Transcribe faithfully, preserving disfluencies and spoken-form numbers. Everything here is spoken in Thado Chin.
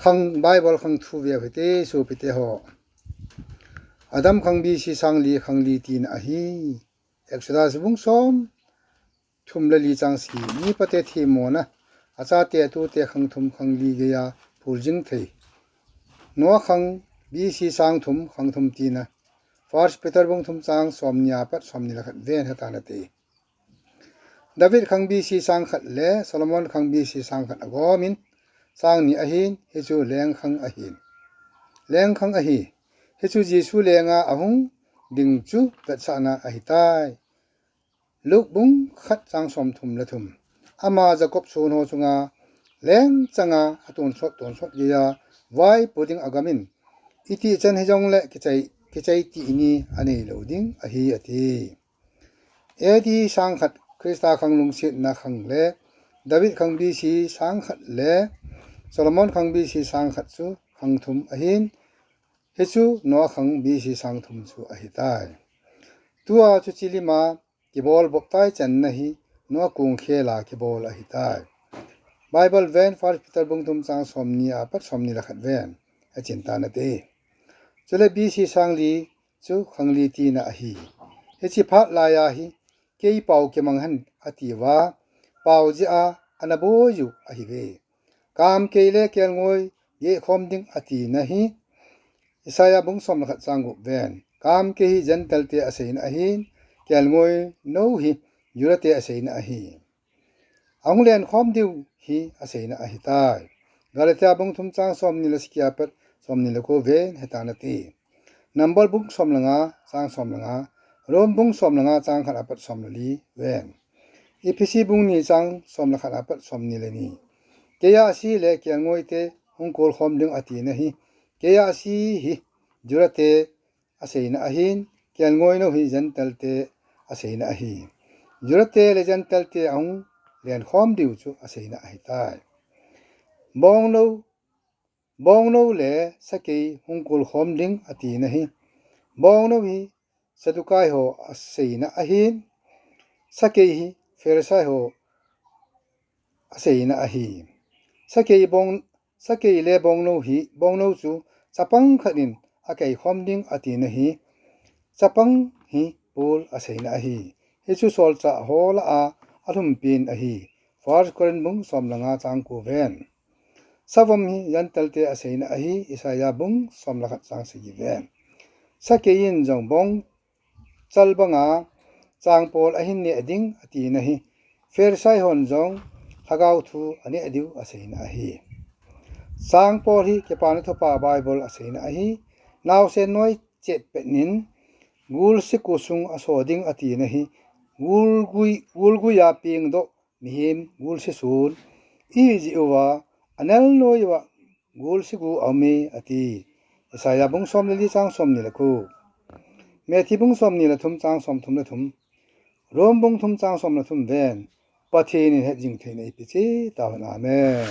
Khang Bible khang thu veu hite, sopite ho. Adam khang B C sang li khang li tina ahi. Exodus bung som thum le li chang sagi, mipate themmona, achate atute khang thum khang li geiya phuljing thei. Noah khang B C sang thum khang thum tina. First Peter bung thum chang somni apat somni le khat ven, hetana te. David khang B C sang khat le Solomon khang B C sang khat agomin sang ni ahin, hichu leng khang ahin. Leng khang ahi. Hichu Jesu lenga ahung ding chu vetsahna ahitai. Luke bung khat chang somthum le thum. Ama Jacob son ho chunga leng changa atonsot tonsot geiya vaipo ding agamin, iti chan hijongle kichai, kichai ti ni anei lou ding ahi, ati. A D sang khat Christa khang lungsetna khang le David khang B C sang khat le Solomon khang B C sang khat chu khang thum ahin, hichu Noah khang B C sang thum chu ahitai. Tua chu chilima kibol bop tai channa hi Noah kong khela kibol ahitai. Bible ven First Peter bung thum chang somni apat somni le khat ven, achin tana te. Chule B C sang li chu khang li tina ahi. Hichi phat laiya hi kei pao kimang hen atiuva, pao jeh a ana boi u ahiuve. Kam kei le kelngoi geh khom ding atina hi Isaiah bung som le khat chang gup ven. Kam kei hi Gentile te aseina ahin, kelngoi nou hi Juda te aseina ahi. Ahung len khom diu hi aseina ahitai. Galatia bung thum chang somni le sagi apat somni le ko ven, hetana te. Number bung som le nga chang som le nga, Rome bung som le nga chang khat apat som le li ven. Ephesi bung ni chang som le khat apat somni le ni. Keiya si le kelngoi te hung kol khom ding atina hi, keiya si hi Juda te aseina ahin, kelngoi nou hi Gentile te aseina ahi. Juda te le Gentile te ahung len khom diu chu aseina ahitai. Bong nou, bong nou le sakei hung kol khom ding atina hi, bong nou hi Saddukai ho aseina ahin, sakei hi Pharisai ho aseina ahi. Sakei bong, sakei le bong nou hi, bong nou chu chapang khat in akei khom ding atina hi, chapang hi Paul aseina ahi. Hichu solchah ho lah a alhumpen ahi. First Corinth bung som le nga chang ko ven. Savom hi Gentile te aseina ahi, Isaiah bung som le khat chang sagi ven. Sakei in jong bong chal banga changpol ahin neh ding atina hi, Pharisai hon jong lhagao thu aneh diu aseina ahi. Changpol hi kipana thupha Bible aseina ahi. Naosen noi chet pet nin gul siku sung aso ding atina hi, gul gui, gul guiya pengdoh mihem gul sisun ihi jeh uva, anel noiya gul sigu aume ati. Isaiah bung som le li chang somni le ko. Matthew bung somni le thum chang somthum le thum. Rome bung thum chang som le thum ven. Pathen in hetjing theina eipe cheh tahen. Amen.